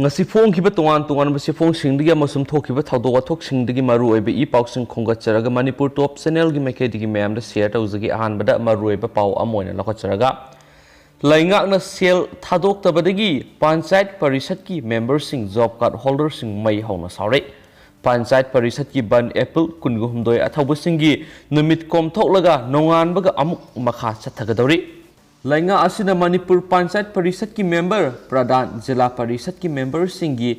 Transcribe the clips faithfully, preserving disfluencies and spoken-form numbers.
ꯉꯁꯤ ꯐꯣꯡꯈꯤꯕ ꯇꯣꯉꯥꯟ ꯇꯣꯉꯥꯟꯕ ꯆꯦꯐꯣꯡꯁꯤꯡꯗꯒꯤ ꯑꯃꯁꯨꯡ ꯊꯣꯛꯈꯤꯕ ꯊꯧꯗꯣꯛ ꯋꯥꯊꯣꯛꯁꯤꯡꯗꯒꯤ ꯃꯔꯨꯑꯣꯏꯕ ꯏ ꯄꯥꯎꯁꯤꯡ ꯈꯣꯝꯒꯠꯆꯔꯒ ꯃꯅꯤꯄꯨꯔ ꯇꯣꯞ ꯆꯦꯅꯦꯜꯒꯤ ꯃꯥꯏꯀꯩꯗꯒꯤ ꯃꯌꯥꯝꯗ ꯁꯤꯌꯔ ꯇꯧꯖꯒꯦ꯫ ꯑꯍꯥꯟꯕꯗ ꯃꯔꯨꯑꯣꯏꯕ ꯄꯥꯎ ꯑꯃ ꯑꯣꯏꯅ ꯂꯧꯈꯠꯆꯔꯒ, ꯂꯩꯉꯥꯛꯅ ꯁꯦꯜ ꯊꯥꯗꯣꯛꯇꯕꯗꯒꯤ ꯄꯟꯆꯥꯌꯠ ꯄꯔꯤꯁꯠꯀꯤ ꯃꯦꯝꯕꯔꯁꯤꯡ, ꯖꯣꯕ ꯀꯥꯔꯗ ꯍꯣꯜꯗꯔꯁꯤꯡ ꯃꯩ ꯍꯧꯅ ꯁꯥꯎꯔꯦ꯫ ꯄꯟꯆꯥꯌꯠ ꯄꯔꯤꯁꯠꯀꯤ ꯕꯟ ꯑꯦꯄ꯭ꯔꯤꯜ ꯀꯨꯟꯒ ꯍꯨꯝꯗꯣꯏ ꯑꯊꯧꯕꯁꯤꯡꯒꯤ ꯅꯨꯃꯤꯠ ꯀꯣꯝꯊꯣꯛꯂꯒ ꯅꯣꯡꯉꯥꯟꯕꯒ ꯑꯃꯨꯛ ꯃꯈꯥ ꯆꯠꯊꯒꯗꯧꯔꯤ꯫ ꯂꯩꯉꯥꯛ ꯑꯁꯤꯅ ꯃꯅꯤꯄꯨꯔ ꯄꯟꯆꯥꯌꯠ ꯄꯔꯤꯁꯠꯀꯤ ꯃꯦꯝꯕꯔ, ꯄ꯭ꯔꯙꯥꯟ, ꯖꯤꯂꯥ ꯄꯔꯤꯁꯠꯀꯤ ꯃꯦꯝꯕꯔꯁꯤꯡꯒꯤ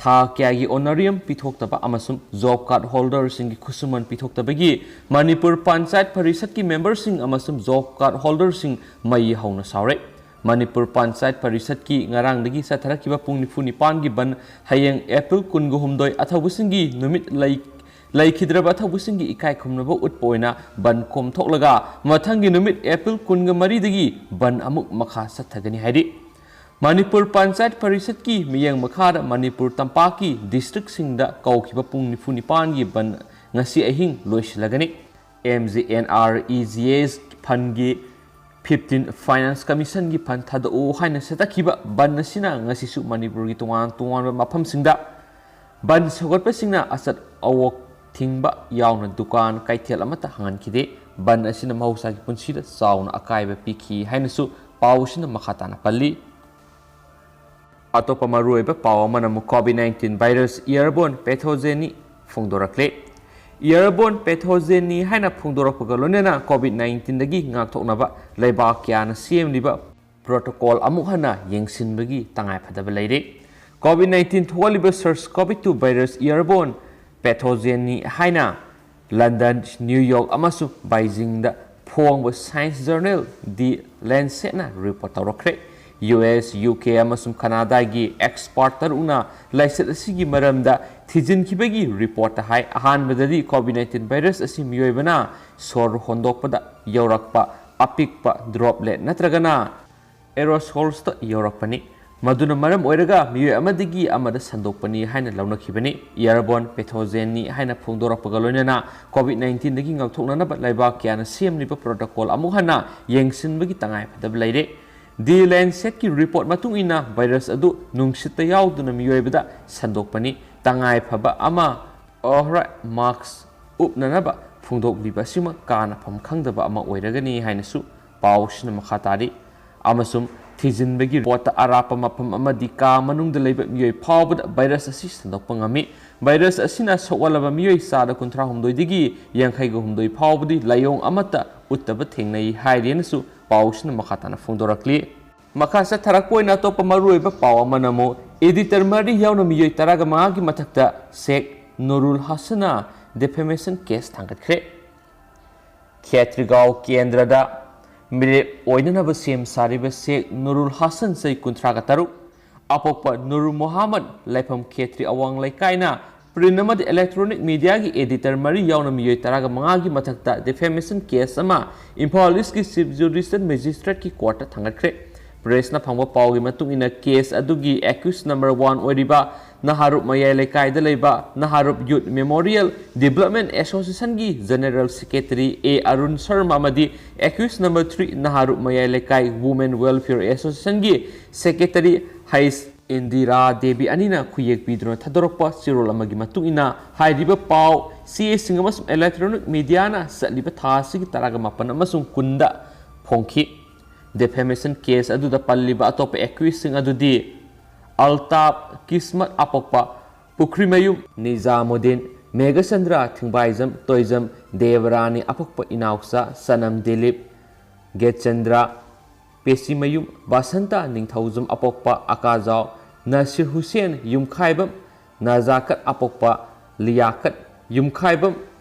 ꯊꯥ ꯀꯌꯥꯒꯤ ꯑꯣꯅꯔꯤꯌꯝ ꯄꯤꯊꯣꯛꯇꯕ ꯑꯃꯁꯨꯡ ꯖꯣꯕ ꯀꯥꯔꯗ ꯍꯣꯜꯗꯔꯁꯤꯡꯒꯤ ꯈꯨꯠꯁꯨꯃꯟ ꯄꯤꯊꯣꯛꯇꯕꯒꯤ ꯃꯅꯤꯄꯨꯔ ꯄꯟꯆꯥꯌꯠ ꯄꯔꯤꯁꯠꯀꯤ ꯃꯦꯝꯕꯔꯁꯤꯡ ꯑꯃꯁꯨꯡ ꯖꯣꯕ ꯀꯥꯔꯗ ꯍꯣꯜꯗꯔꯁꯤꯡ ꯃꯩ ꯍꯧꯅ ꯁꯥꯎꯔꯦ꯫ ꯃꯅꯤꯄꯨꯔ ꯄꯟꯆꯥꯌꯠ ꯄꯔꯤꯁꯠꯀꯤ ꯉꯔꯥꯡꯗꯒꯤ ꯆꯠꯊꯔꯛꯈꯤꯕ ꯄꯨꯡ ꯅꯤꯐꯨ ꯅꯤꯄꯥꯟꯒꯤ ꯕꯟ ꯍꯌꯦꯡ ꯑꯦꯄ꯭ꯔꯤꯜ ꯀꯨꯟꯒ ꯍꯨꯝꯗꯣꯏ ꯑꯊꯧꯕꯁꯤꯡꯒꯤ ꯅꯨꯃꯤꯠ ꯂꯩ ꯂꯩꯈꯤꯗ꯭ꯔꯕ ꯑꯊꯧꯕꯁꯤꯡꯒꯤ ꯏꯀꯥꯏ ꯈꯨꯝꯅꯕ ꯎꯠꯄ ꯑꯣꯏꯅ ꯕꯟ ꯀꯣꯝꯊꯣꯛꯂꯒ ꯃꯊꯪꯒꯤ ꯅꯨꯃꯤꯠ ꯑꯦꯄ꯭ꯔꯤꯜ ꯀꯨꯟꯒ ꯃꯔꯤꯗꯒꯤ ꯕꯟ ꯑꯃꯨꯛ ꯃꯈꯥ ꯆꯠꯊꯒꯅꯤ ꯍꯥꯏꯔꯤ꯫ ꯃꯅꯤꯄꯨꯔ ꯄꯟꯆꯥꯌꯠ ꯄꯔꯤꯁꯠꯀꯤ ꯃꯤꯠꯌꯦꯡ ꯃꯈꯥꯗ ꯃꯅꯤꯄꯨꯔ ꯇꯝꯄꯥꯛꯀꯤ ꯗꯤꯁꯇ꯭ꯔꯤꯛꯁꯤꯡꯗ ꯀꯧꯈꯤꯕ ꯄꯨꯡ ꯅꯤꯐꯨ ꯅꯤꯄꯥꯟꯒꯤ ꯕꯟ ꯉꯁꯤ ꯑꯍꯤꯡ ꯂꯣꯏꯁꯤꯜꯂꯒꯅꯤ꯫ M G N R E G S ꯐꯟꯒꯤ ꯐꯤꯐꯇꯤꯟ ꯐꯥꯏꯅꯥꯟꯁ ꯀꯃꯤꯁꯟꯒꯤ ꯐꯟ ꯊꯥꯗꯣꯛꯎ ꯍꯥꯏꯅ ꯁꯦꯠꯇꯛꯈꯤꯕ ꯕꯟ ꯑꯁꯤꯅ ꯉꯁꯤꯁꯨ ꯃꯅꯤꯄꯨꯔꯒꯤ ꯇꯣꯉꯥꯟ ꯇꯣꯉꯥꯟꯕ ꯃꯐꯝꯁꯤꯡꯗ ꯕꯟ ꯁꯧꯒꯠꯄꯁꯤꯡꯅ ꯑꯆꯠ ꯑꯋꯣꯛ ꯊꯤꯡꯕ ꯌꯥꯎꯅ ꯗꯨꯀꯥꯟ ꯀꯩꯊꯦꯜ ꯑꯃꯠꯇ ꯍꯥꯡꯍꯟꯈꯤꯗꯦ꯫ ꯕꯟ ꯑꯁꯤꯅ ꯃꯍꯧꯁꯥꯒꯤ ꯄꯨꯟꯁꯤꯗ ꯆꯥꯎꯅ ꯑꯀꯥꯏꯕ ꯄꯤꯈꯤ ꯍꯥꯏꯅꯁꯨ ꯄꯥꯎ ꯑꯁꯤꯅ ꯃꯈꯥ ꯇꯥꯅ ꯄꯜꯂꯤ꯫ ꯑꯇꯣꯞꯄ ꯃꯔꯨꯑꯣꯏꯕ ꯄꯥꯎ ꯑꯃꯅ ꯑꯃꯨꯛ ꯀꯣꯚꯤꯗ ꯅꯥꯏꯟꯇꯤꯟ ꯚꯥꯏꯔꯁ ꯏꯌꯔꯕꯣꯔꯟ ꯄꯦꯊꯣꯖꯦꯟꯅꯤ ꯐꯣꯡꯗꯣꯔꯛꯂꯦ꯫ ꯏꯌꯔꯕꯣꯔꯟ ꯄꯦꯊꯣꯖꯦꯟꯅꯤ ꯍꯥꯏꯅ ꯐꯣꯡꯗꯣꯔꯛꯄꯒ ꯂꯣꯏꯅꯅ ꯀꯣꯚꯤꯗ ꯅꯥꯏꯟꯇꯤꯟꯗꯒꯤ ꯉꯥꯛꯊꯣꯛꯅꯕ ꯂꯩꯕꯥꯛ ꯀꯌꯥꯅ ꯁꯦꯝꯂꯤꯕ ꯄ꯭ꯔꯣꯇꯣꯀꯣꯜ ꯑꯃꯨꯛ ꯍꯟꯅ ꯌꯦꯡꯁꯤꯟꯕꯒꯤ ꯇꯉꯥꯏꯐꯗꯕ ꯂꯩꯔꯦ꯫ ꯀꯣꯚꯤꯗ ꯅꯥꯏꯟꯇꯤꯟ ꯊꯣꯛꯍꯜꯂꯤꯕ SARS Covid two virus airborne ꯄꯦꯊꯣꯖꯦꯟꯅꯤ ꯍꯥꯏꯅ ꯂꯟꯗꯟ, ꯅ꯭ꯌꯨ ꯌꯣꯔꯛ ꯑꯃꯁꯨꯡ ꯕꯩꯖꯤꯡꯗ ꯐꯣꯡꯕ ꯁꯥꯏꯟꯁ ꯖꯔꯅꯦꯜ ꯗꯤ ꯂꯦꯟꯁꯦꯠꯅ ꯔꯤꯄꯣꯔꯠ ꯇꯧꯔꯛꯈ꯭ꯔꯦ꯫ ꯌꯨ ꯑꯦꯁ, ꯌꯨ ꯀꯦ ꯑꯃꯁꯨꯡ ꯀꯅꯥꯗꯥꯒꯤ ꯑꯦꯛꯁꯄꯥꯔꯠ ꯇꯔꯨꯛꯅ ꯂꯥꯏꯆꯠ ꯑꯁꯤꯒꯤ ꯃꯔꯝꯗ ꯊꯤꯖꯤꯟꯈꯤꯕꯒꯤ ꯔꯤꯄꯣꯔꯠꯇ ꯍꯥꯏ, ꯑꯍꯥꯟꯕꯗꯗꯤ ꯀꯣꯚꯤꯗ ꯅꯥꯏꯟꯇꯤꯟ ꯚꯥꯏꯔꯁ ꯑꯁꯤ ꯃꯤꯑꯣꯏꯕꯅ ꯁꯣꯔ ꯍꯣꯟꯗꯣꯛꯄꯗ ꯌꯧꯔꯛꯄ ꯑꯄꯤꯛꯄ ꯗ꯭ꯔꯣꯞꯂꯦꯠ ꯅꯠꯇ꯭ꯔꯒꯅ ꯑꯦꯔꯣꯁꯣꯜꯁꯇ ꯌꯧꯔꯛꯄꯅꯤ꯫ ꯃꯗꯨꯅ ꯃꯔꯝ ꯑꯣꯏꯔꯒ ꯃꯤꯑꯣꯏ ꯑꯃꯗꯒꯤ ꯑꯃꯗ ꯁꯟꯗꯣꯛꯄꯅꯤ ꯍꯥꯏꯅ ꯂꯧꯅꯈꯤꯕꯅꯤ꯫ ꯏꯌꯔꯕꯣꯔꯟ ꯄꯦꯊꯣꯖꯦꯟꯅꯤ ꯍꯥꯏꯅ ꯐꯣꯡꯗꯣꯔꯛꯄꯒ ꯂꯣꯏꯅꯅ ꯀꯣꯚꯤꯗ ꯅꯥꯏꯟꯇꯤꯟꯗꯒꯤ ꯉꯥꯛꯊꯣꯛꯅꯅꯕ ꯂꯩꯕꯥꯛ ꯀꯌꯥꯅ ꯁꯦꯝꯂꯤꯕ ꯄ꯭ꯔꯣꯇꯣꯀꯣꯜ ꯑꯃꯨꯛ ꯍꯟꯅ ꯌꯦꯡꯁꯤꯟꯕꯒꯤ ꯇꯉꯥꯏꯐꯗꯕ ꯂꯩꯔꯦ꯫ The Lancetꯀꯤ report ꯃꯇꯨꯡ ꯏꯟꯅ virus ꯑꯗꯨ ꯅꯨꯡꯁꯤꯠꯇ ꯌꯥꯎꯗꯨꯅ ꯃꯤꯑꯣꯏꯕꯗ ꯁꯟꯗꯣꯛꯄꯅꯤ꯫ ꯇꯉꯥꯏ ꯐꯕ ꯑꯃ ꯑꯣꯏꯔꯣꯏ꯫ Mask ꯎꯞꯅꯅꯕ ꯐꯣꯡꯗꯣꯛꯂꯤꯕ ꯑꯁꯤꯃꯛ ꯀꯥꯟꯅꯐꯝ ꯈꯪꯗꯕ ꯑꯃ ꯑꯣꯏꯔꯒꯅꯤ ꯍꯥꯏꯅꯁꯨ ꯄꯥꯎꯁꯤꯅ ꯃꯈꯥ ꯇꯥꯔꯤ꯫ ꯑꯃꯁꯨꯡ ꯊꯤꯖꯤꯟꯕꯒꯤ report ꯑꯔꯥꯞꯄ ꯃꯐꯝ ꯑꯃꯗꯤ ꯀꯥ ꯃꯅꯨꯡꯗ ꯂꯩꯕ ꯃꯤꯑꯣꯏ ꯐꯥꯎꯕꯗ virus ꯑꯁꯤ ꯁꯟꯗꯣꯛꯄ ꯉꯝꯃꯤ꯫ Virus ꯑꯁꯤꯅ ꯁꯣꯛꯍꯜꯂꯕ ꯃꯤꯑꯣꯏ ꯆꯥꯗ ꯀꯨꯟꯊ꯭ꯔꯥ ꯍꯨꯝꯗꯣꯏꯗꯒꯤ ꯌꯥꯡꯈꯩꯒ ꯍꯨꯝꯗꯣꯏ ꯐꯥꯎꯕꯗꯤ ꯂꯥꯏꯑꯣꯡ ꯑꯃꯠꯇ ꯎꯠꯇꯕ ꯊꯦꯡꯅꯩ ꯍꯥꯏꯔꯤꯅꯁꯨ ꯄꯥꯎꯁꯤꯅ ꯃꯈꯥ ꯇꯥꯅ ꯐꯣꯡꯗꯣꯔꯛꯂꯤ꯫ ꯃꯈꯥ ꯆꯠꯊꯔꯛꯄ ꯑꯣꯏꯅ ꯑꯇꯣꯞꯄ ꯃꯔꯨꯑꯣꯏꯕ ꯄꯥꯎ ꯑꯃꯅ ꯑꯃꯨꯛ editor ꯃꯔꯤ ꯌꯥꯎꯅ ꯃꯤꯑꯣꯏ ꯇꯔꯥꯒ ꯃꯉꯥꯒꯤ ꯃꯊꯛꯇ Sheikh Nurul Hassanꯅ defamation case ꯊꯥꯡꯒꯠꯈ꯭ꯔꯦ꯫ ꯈꯦꯇ꯭ꯔꯤꯒꯥꯎ ꯀꯦꯟꯗ꯭ꯔꯗ ꯃꯤꯔꯦꯞ ꯑꯣꯏꯅꯅꯕ ꯁꯦꯝ ꯁꯥꯔꯤꯕ Sheikh Nurul Hassan, ꯆꯍꯤ ꯀꯨꯟꯊ꯭ꯔꯥꯒ ꯇꯔꯨꯛ, ꯑꯄꯣꯛꯄ ꯅꯨꯔ ꯃꯣꯍꯥꯃꯗ, ꯂꯩꯐꯝ ꯈꯦꯇ꯭ꯔꯤ ꯑꯋꯥꯡ ꯂꯩꯀꯥꯏꯅ print ꯑꯃꯗꯤ electronic mediaꯒꯤ editor ꯃꯔꯤ ꯌꯥꯎꯅ ꯃꯤꯑꯣꯏ ꯇꯔꯥꯒ ꯃꯉꯥꯒꯤ ꯃꯊꯛꯇ defamation case ꯑꯃ ꯏꯝꯐꯥꯜ Eastꯀꯤ Chief Judicial Magistrateꯀꯤ courtꯇ ꯊꯥꯡꯒꯠꯈ꯭ꯔꯦ꯫ Pressꯅ ꯐꯪꯕ ꯄꯥꯎꯒꯤ ꯃꯇꯨꯡ ꯏꯟꯅ, case ꯑꯗꯨꯒꯤ accused number one ꯑꯣꯏꯔꯤꯕ ꯅꯍꯥꯔꯨꯞ ꯃꯌꯥꯏ ꯂꯩꯀꯥꯏꯗ ꯂꯩꯕ ꯅꯍꯥꯔꯨꯞ Youth Memorial Development Associationꯒꯤ General Secretary A Arun Sharma ꯑꯃꯗꯤ accused number three ꯅꯍꯥꯔꯨꯞ ꯃꯌꯥꯏ ꯂꯩꯀꯥꯏ Women Welfare Associationꯒꯤ Secretary H Indira Devi ꯑꯅꯤꯅ ꯈꯨꯌꯦꯛ ꯄꯤꯗꯨꯅ ꯊꯥꯗꯣꯔꯛꯄ ꯆꯦꯔꯣꯜ ꯑꯃꯒꯤ ꯃꯇꯨꯡ ꯏꯟꯅ, ꯍꯥꯏꯔꯤꯕ ꯄꯥꯎ ꯆꯦꯁꯤꯡ ꯑꯃꯁꯨꯡ electronic mediaꯅ ꯆꯠꯂꯤꯕ ꯊꯥ ꯑꯁꯤꯒꯤ ꯇꯔꯥꯒ ꯃꯥꯄꯟ ꯑꯃꯁꯨꯡ ꯀꯨꯟꯗ ꯐꯣꯡꯈꯤ꯫ Defamation case ꯑꯗꯨꯗ ꯄꯜꯂꯤꯕ ꯑꯇꯣꯞꯄ accusedꯁꯤꯡ ꯑꯗꯨꯗꯤ ꯑꯜꯇꯥꯞ ꯀꯤꯁꯃꯠ, ꯑꯄꯣꯛꯄ ꯄꯨꯈ꯭ꯔꯤꯃꯌꯨꯝ ꯅꯤꯖꯥꯃꯨꯗꯤꯟ, ꯃꯦꯘꯆꯟꯗ꯭ꯔ ꯊꯤꯡꯕꯥꯏꯖꯝ, ꯇꯣꯏꯖꯝ ꯗꯦꯕꯔꯥꯅꯤ, ꯑꯄꯣꯛꯄ ꯏꯅꯥꯎꯆꯥ ꯁꯅꯝ ꯗꯤꯂꯤꯞ, ꯒꯦꯠꯆꯟꯗ꯭ꯔ ꯄꯦꯁꯤꯃꯌꯨꯝ, ꯕꯁꯟꯇ ꯅꯤꯡꯊꯧꯖꯝ, ꯑꯄꯣꯛꯄ ꯑꯀꯥꯖꯥꯎ ꯅꯁꯤꯔ ꯍꯨꯁꯦꯟ, ꯌꯨꯝꯈꯥꯏꯕꯝ ꯅꯖꯥꯀꯠ, ꯑꯄꯣꯛꯄ ꯂꯤꯌꯥꯀꯠ, ꯌꯨꯝꯈꯥꯏꯕꯝ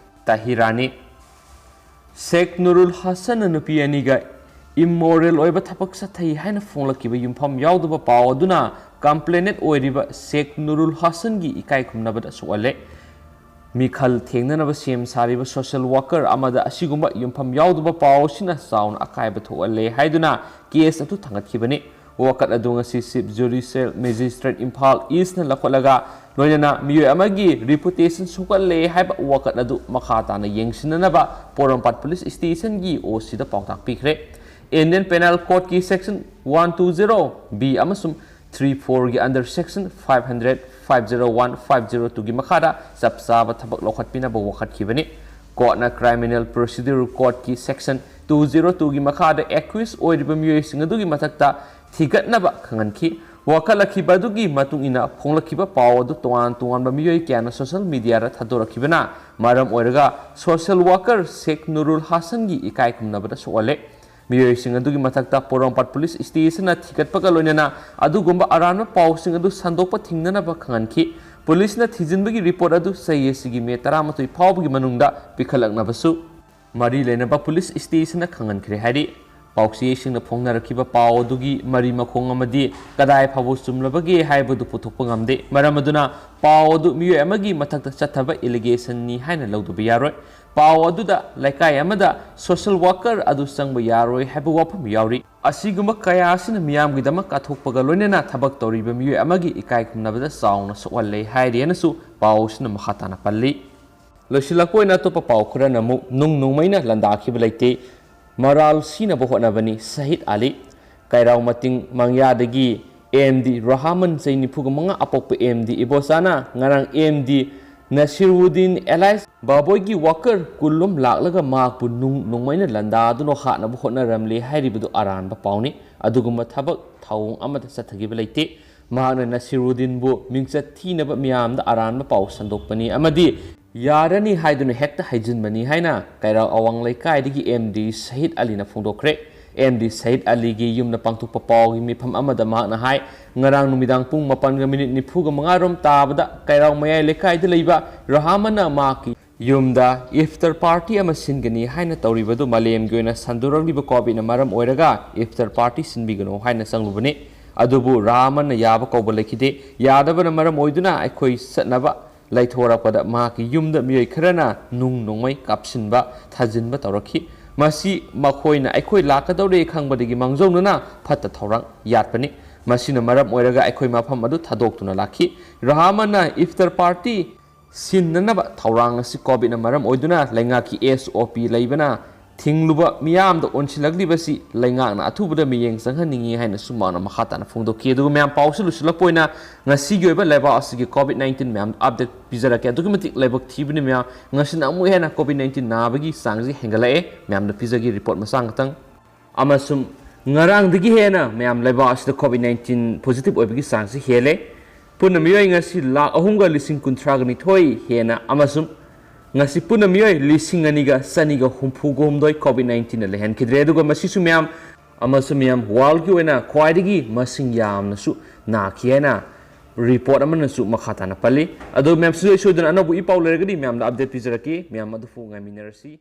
ꯇꯥꯍꯤꯔꯥꯅꯤ꯫ Sheikh Nurul Hassanꯅ ꯅꯨꯄꯤ ꯑꯅꯤꯒ immoral ꯑꯣꯏꯕ ꯊꯕꯛ ꯆꯠꯊꯩ ꯍꯥꯏꯅ ꯐꯣꯡꯂꯛꯈꯤꯕ ꯌꯨꯝꯐꯝ ꯌꯥꯎꯗꯕ ꯄꯥꯎ ꯑꯗꯨꯅ complainant ꯑꯣꯏꯔꯤꯕ Sheikh Nurul Hassanꯒꯤ ꯏꯀꯥꯏ ꯈꯨꯝꯅꯕꯗ ꯁꯣꯛꯍꯜꯂꯦ꯫ ꯃꯤꯈꯜ ꯊꯦꯡꯅꯅꯕ ꯁꯦꯝ ꯁꯥꯔꯤꯕ social worker ꯑꯃꯗ ꯑꯁꯤꯒꯨꯝꯕ ꯌꯨꯝꯐꯝ ꯌꯥꯎꯗꯕ ꯄꯥꯎ ꯑꯁꯤꯅ ꯆꯥꯎꯅ ꯑꯀꯥꯏꯕ ꯊꯣꯛꯍꯜꯂꯦ ꯍꯥꯏꯗꯨꯅ case ꯑꯗꯨ ꯊꯥꯡꯒꯠꯈꯤꯕꯅꯤ꯫ ꯋꯥꯀꯠ ꯑꯗꯨ ꯉꯁꯤ Chief Judicial Magistrate ꯏꯝꯐꯥꯜ Eastꯅ ꯂꯧꯈꯠꯂꯒ, ꯂꯣꯏꯅꯅ ꯃꯤꯑꯣꯏ ꯑꯃꯒꯤ reputation ꯁꯣꯛꯍꯜꯂꯦ ꯍꯥꯏꯕ ꯋꯥꯀꯠ ꯑꯗꯨ ꯃꯈꯥ ꯇꯥꯅ ꯌꯦꯡꯁꯤꯟꯅꯅꯕ ꯄꯣꯔꯣꯝꯄꯥꯠ Police Stationꯒꯤ OCꯗ ꯄꯥꯎꯇꯥꯛ ꯄꯤꯈ꯭ꯔꯦ꯫ Indian Penal Code ꯀꯤ Section one two zero B ꯑꯃꯁꯨꯡ three four ꯒꯤ under Section five hundred, five zero one, five zero two ꯒꯤ ꯃꯈꯥꯗ ꯆꯞ ꯆꯥꯕ ꯊꯕꯛ ꯂꯧꯈꯠꯄꯤꯅꯕ ꯋꯥꯀꯠꯈꯤꯕꯅꯤ꯫ Court ꯅ Criminal Procedure Code ꯀꯤ Section two zero two ꯒꯤ ꯃꯈꯥꯗ accused ꯑꯣꯏꯔꯤꯕ ꯃꯤꯑꯣꯏꯁꯤꯡ ꯑꯗꯨꯒꯤ ꯃꯊꯛꯇ ꯊꯤꯒꯠꯅꯕ ꯈꯪꯍꯟꯈꯤ꯫ ꯋꯥꯀꯠꯂꯛꯈꯤꯕ ꯑꯗꯨꯒꯤ ꯃꯇꯨꯡ ꯏꯟꯅ ꯐꯣꯡꯂꯛꯈꯤꯕ ꯄꯥꯎ ꯑꯗꯨ ꯇꯣꯉꯥꯟ ꯇꯣꯉꯥꯟꯕ ꯃꯤꯑꯣꯏ ꯀꯌꯥꯅ social media ꯗ ꯊꯥꯗꯣꯔꯛꯈꯤꯕꯅ ꯃꯔꯝ ꯑꯣꯏꯔꯒ social worker Sheikh Nurul Hassan ꯒꯤ ꯏꯀꯥꯏ ꯈꯨꯝꯅꯕꯗ ꯁꯣꯛꯍꯜꯂꯦ꯫ ꯃꯤꯑꯣꯏꯁꯤꯡ ꯑꯗꯨꯒꯤ ꯃꯊꯛꯇ ꯄꯣꯔꯣꯝꯄꯥꯠ Police Station ꯅ ꯊꯤꯒꯠꯄꯒ ꯂꯣꯏꯅꯅ ꯑꯗꯨꯒꯨꯝꯕ ꯑꯔꯥꯟꯕ ꯄꯥꯎꯁꯤꯡ ꯑꯗꯨ ꯁꯟꯗꯣꯛꯄ ꯊꯤꯡꯅꯅꯕ ꯈꯪꯍꯟꯈꯤ꯫ Police ꯅ ꯊꯤꯖꯤꯟꯕꯒꯤ report ꯑꯗꯨ ꯆꯍꯤ ꯑꯁꯤꯒꯤ May ꯇꯔꯥꯃꯥꯊꯣꯏ ꯐꯥꯎꯕꯒꯤ ꯃꯅꯨꯡꯗ ꯄꯤꯈꯠꯂꯛꯅꯕꯁꯨ ꯃꯔꯤ ꯂꯩꯅꯕ Police Station ꯅ ꯈꯪꯍꯟꯈ꯭ꯔꯦ ꯍꯥꯏꯔꯤ꯫ ꯄꯥꯎꯆꯦꯁꯤꯡꯅ ꯐꯣꯡꯅꯔꯛꯈꯤꯕ ꯄꯥꯎ ꯑꯗꯨꯒꯤ ꯃꯔꯤ ꯃꯈꯣꯡ ꯑꯃꯗꯤ ꯀꯗꯥꯏ ꯐꯥꯎꯕ ꯆꯨꯝꯂꯕꯒꯦ ꯍꯥꯏꯕꯗꯨ ꯄꯨꯊꯣꯛꯄ ꯉꯝꯗꯦ꯫ ꯃꯔꯝ ꯑꯗꯨꯅ ꯄꯥꯎ ꯑꯗꯨ ꯃꯤꯑꯣꯏ ꯑꯃꯒꯤ ꯃꯊꯛꯇ ꯆꯠꯊꯕ allegation ꯅꯤ ꯍꯥꯏꯅ ꯂꯧꯗꯕ ꯌꯥꯔꯣꯏ꯫ ꯄꯥꯎ ꯑꯗꯨꯗ ꯂꯩꯀꯥꯏ ꯑꯃꯗ social worker ꯑꯗꯨ ꯆꯪꯕ ꯌꯥꯔꯣꯏ ꯍꯥꯏꯕ ꯋꯥꯐꯝ ꯌꯥꯎꯔꯤ꯫ ꯑꯁꯤꯒꯨꯝꯕ ꯀꯌꯥ ꯑꯁꯤꯅ ꯃꯤꯌꯥꯝꯒꯤꯗꯃꯛ ꯀꯠꯊꯣꯛꯄꯒ ꯂꯣꯏꯅꯅ ꯊꯕꯛ ꯇꯧꯔꯤꯕ ꯃꯤꯑꯣꯏ ꯑꯃꯒꯤ ꯏꯀꯥꯏ ꯈꯨꯝꯅꯕꯗ ꯆꯥꯎꯅ ꯁꯣꯛꯍꯜꯂꯦ ꯍꯥꯏꯔꯤ ꯍꯥꯏꯅꯁꯨ ꯄꯥꯎ ꯑꯁꯤꯅ ꯃꯈꯥ ꯇꯥꯅ ꯄꯜꯂꯤ꯫ ꯂꯣꯏꯁꯤꯜꯂꯛꯄ ꯑꯣꯏꯅ ꯑꯇꯣꯞꯄ ꯄꯥꯎ ꯈꯔꯅ ꯑꯃꯨꯛ ꯅꯨꯡ ꯅꯣꯡꯃꯩꯅ ꯂꯥꯟꯗꯥꯈꯤꯕ ꯂꯩꯇꯦ, ꯃꯔꯥꯜ ꯁꯤꯅꯕ ꯍꯣꯠꯅꯕꯅꯤ ꯁꯍꯤꯗ ꯑꯂꯤ꯫ ꯀꯩꯔꯥꯎ ꯃꯇꯤꯡ ꯃꯪꯌꯥꯗꯒꯤ ꯑꯦꯝ ꯗꯤ ꯔꯍꯃꯟ, ꯆꯍꯤ ꯅꯤꯐꯨꯒ ꯃꯉꯥ ꯑꯄꯣꯛꯄ ꯑꯦꯝ ꯗꯤ ꯏꯕꯣꯆꯥꯅ ꯉꯔꯥꯡ ꯑꯦꯝ ꯗꯤ ꯅꯁꯤꯔꯨꯗꯤꯟ alias ꯕꯥꯕꯣꯏꯒꯤ worker ꯀꯨꯟꯂꯣꯝ ꯂꯥꯛꯂꯒ ꯃꯍꯥꯛꯄꯨ ꯅꯨꯡ ꯅꯣꯡꯃꯩꯅ ꯂꯥꯟꯗꯥꯗꯨꯅ ꯍꯥꯠꯅꯕ ꯍꯣꯠꯅꯔꯝꯂꯦ ꯍꯥꯏꯔꯤꯕꯗꯨ ꯑꯔꯥꯟꯕ ꯄꯥꯎꯅꯤ꯫ ꯑꯗꯨꯒꯨꯝꯕ ꯊꯕꯛ ꯊꯧꯑꯣꯡ ꯑꯃꯠꯇ ꯆꯠꯊꯈꯤꯕ ꯂꯩꯇꯦ꯫ ꯃꯍꯥꯛꯅ ꯅꯁꯤꯔꯨꯗꯤꯟꯕꯨ ꯃꯤꯡꯆꯠ ꯊꯤꯅꯕ ꯃꯤꯌꯥꯝꯗ ꯑꯔꯥꯟꯕ ꯄꯥꯎ ꯁꯟꯗꯣꯛꯄꯅꯤ ꯑꯃꯗꯤ ꯌꯥꯔꯅꯤ ꯍꯥꯏꯗꯨꯅ ꯍꯦꯛꯇ ꯍꯩꯖꯤꯟꯕꯅꯤ ꯍꯥꯏꯅ ꯀꯩꯔꯥꯎ ꯑꯋꯥꯡ ꯂꯩꯀꯥꯏꯗꯒꯤ ꯑꯦꯝ ꯗꯤ ꯁꯍꯤꯗ ꯑꯂꯤꯅ ꯐꯣꯡꯗꯣꯛꯈ꯭ꯔꯦ꯫ ꯑꯦꯝ ꯗꯤ ꯁꯍꯤꯗ ꯑꯂꯤꯒꯤ ꯌꯨꯝꯗ ꯄꯥꯡꯊꯣꯛꯄ ꯄꯥꯎꯒꯤ ꯃꯤꯐꯝ ꯑꯃꯗ ꯃꯍꯥꯛꯅ ꯍꯥꯏ, ꯉꯔꯥꯡ ꯅꯨꯃꯤꯗꯥꯡ ꯄꯨꯡ ꯃꯥꯄꯟꯒ ꯃꯤꯅꯤꯠ ꯅꯤꯐꯨꯒ ꯃꯉꯥ ꯔꯣꯝ ꯇꯥꯕꯗ ꯀꯩꯔꯥꯎ ꯃꯌꯥꯏ ꯂꯩꯀꯥꯏꯗ ꯂꯩꯕ ꯔꯍꯃꯟꯅ ꯃꯍꯥꯛꯀꯤ ꯌꯨꯝꯗ ꯏꯐꯇꯔ party ꯑꯃ ꯁꯤꯟꯒꯅꯤ ꯍꯥꯏꯅ ꯇꯧꯔꯤꯕꯗꯨ ꯃꯥꯂꯦꯝꯒꯤ ꯑꯣꯏꯅ ꯁꯟꯗꯣꯔꯛꯂꯤꯕ COVID ꯅ ꯃꯔꯝ ꯑꯣꯏꯔꯒ ꯏꯐꯇꯔ party ꯁꯤꯟꯕꯤꯒꯅꯨ ꯍꯥꯏꯅ ꯆꯪꯂꯨꯕꯅꯤ꯫ ꯑꯗꯨꯕꯨ ꯔꯍꯃꯟꯅ ꯌꯥꯕ ꯀꯧꯕ ꯂꯩꯈꯤꯗꯦ꯫ ꯌꯥꯗꯕꯅ ꯃꯔꯝ ꯑꯣꯏꯗꯨꯅ ꯑꯩꯈꯣꯏ ꯆꯠꯅꯕ ꯂꯩꯊꯣꯔꯛꯄꯗ ꯃꯍꯥꯛꯀꯤ ꯌꯨꯝꯗ ꯃꯤꯑꯣꯏ ꯈꯔꯅ ꯅꯨꯡ ꯅꯣꯡꯃꯩ ꯀꯥꯞꯁꯤꯟꯕ, ꯊꯥꯖꯤꯟꯕ ꯇꯧꯔꯛꯈꯤ꯫ ꯃꯁꯤ ꯃꯈꯣꯏꯅ ꯑꯩꯈꯣꯏ ꯂꯥꯛꯀꯗꯧꯔꯦ ꯈꯪꯕꯗꯒꯤ ꯃꯥꯡꯖꯧꯅꯅ ꯐꯠꯇ ꯊꯧꯔꯥꯡ ꯌꯥꯠꯄꯅꯤ꯫ ꯃꯁꯤꯅ ꯃꯔꯝ ꯑꯣꯏꯔꯒ ꯑꯩꯈꯣꯏ ꯃꯐꯝ ꯑꯗꯨ ꯊꯥꯗꯣꯛꯇꯨꯅ ꯂꯥꯛꯈꯤ꯫ ꯔꯍꯃꯟꯅ ꯏꯐꯇꯔ party ꯁꯤꯟꯅꯅꯕ ꯊꯧꯔꯥꯡ ꯑꯁꯤ COVID ꯅ ꯃꯔꯝ ꯑꯣꯏꯗꯨꯅ ꯂꯩꯉꯥꯛꯀꯤ S O P ꯂꯩꯕꯅ ꯊꯤꯡꯂꯨꯕ ꯃꯤꯌꯥꯝꯗ ꯑꯣꯟꯁꯤꯜꯂꯛꯂꯤꯕꯁꯤ ꯂꯩꯉꯥꯛꯅ ꯑꯊꯨꯕꯗ ꯃꯤꯠꯌꯦꯡ ꯆꯪꯍꯟꯅꯤꯡꯏ ꯍꯥꯏꯅꯁꯨ ꯃꯥꯅ ꯃꯈꯥ ꯇꯥꯅ ꯐꯣꯡꯗꯣꯛꯈꯤ꯫ ꯑꯗꯨꯒ ꯃꯌꯥꯝ, ꯄꯥꯎꯁꯤ ꯂꯣꯏꯁꯤꯜꯂꯛꯄ ꯑꯣꯏꯅ ꯉꯁꯤꯒꯤ ꯑꯣꯏꯕ ꯂꯩꯕꯥꯛ ꯑꯁꯤꯒꯤ COVID nineteen ꯃꯌꯥꯝ update ꯄꯤꯖꯔꯛꯀꯦ꯫ ꯑꯗꯨꯛꯀꯤ ꯃꯇꯤꯛ ꯂꯥꯏꯕꯛ ꯊꯤꯕꯅꯤ ꯃꯌꯥꯝ, ꯉꯁꯤꯅ ꯑꯃꯨꯛ ꯍꯦꯟꯅ COVID nineteen ꯅꯥꯕꯒꯤ ꯆꯥꯡꯁꯤ ꯍꯦꯟꯒꯠꯂꯛꯑꯦ꯫ ꯃꯌꯥꯝꯗ ꯄꯤꯖꯒꯦ report ꯃꯆꯥ ꯈꯛꯇꯪ꯫ ꯑꯃꯁꯨꯡ ꯉꯔꯥꯡꯗꯒꯤ ꯍꯦꯟꯅ ꯃꯌꯥꯝ ꯂꯩꯕꯥꯛ ꯑꯁꯤꯗ COVID nineteen positive ꯑꯣꯏꯕꯒꯤ ꯆꯥꯡꯁꯤ ꯍꯦꯜꯂꯦ꯫ ꯄꯨꯟꯅ ꯃꯤꯑꯣꯏ ꯉꯁꯤ ꯂꯥꯈ ꯑꯍꯨꯝꯒ ꯂꯤꯁꯤꯡ ꯀꯨꯟꯊ꯭ꯔꯥꯒ ꯅꯤꯊꯣꯏ ꯍꯦꯟꯅ ꯑꯃꯁꯨꯡ ꯉꯁꯤ ꯄꯨꯟꯅ ꯃꯤꯑꯣꯏ ꯂꯤꯁꯤꯡ ꯑꯅꯤꯒ ꯆꯅꯤꯒ ꯍꯨꯝꯐꯨꯒ ꯍꯨꯝꯗꯣꯏ COVID nineteenꯅ ꯂꯩꯍꯟꯈꯤꯗ꯭ꯔꯦ꯫ ꯑꯗꯨꯒ ꯃꯁꯤꯁꯨ ꯃꯌꯥꯝ, ꯑꯃꯁꯨꯡ ꯃꯌꯥꯝ worldꯀꯤ ꯑꯣꯏꯅ ꯈ꯭ꯋꯥꯏꯗꯒꯤ ꯃꯁꯤꯡ ꯌꯥꯝꯅꯁꯨ ꯅꯥꯈꯤ ꯍꯥꯏꯅ report ꯑꯃꯅꯁꯨ ꯃꯈꯥ ꯇꯥꯅ ꯄꯜꯂꯤ꯫ ꯑꯗꯣ ꯃꯌꯥꯝ, ꯁꯨꯡꯁꯣꯏ ꯁꯣꯏꯗꯅ ꯑꯅꯧꯕ ꯏ ꯄꯥꯎ ꯂꯩꯔꯒꯗꯤ ꯃꯌꯥꯝꯗ update ꯄꯤꯖꯔꯛꯀꯦ꯫ ꯃꯌꯥꯝ ꯑꯗꯨꯕꯨ ꯉꯥꯏꯃꯤꯟꯅꯔꯁꯤ꯫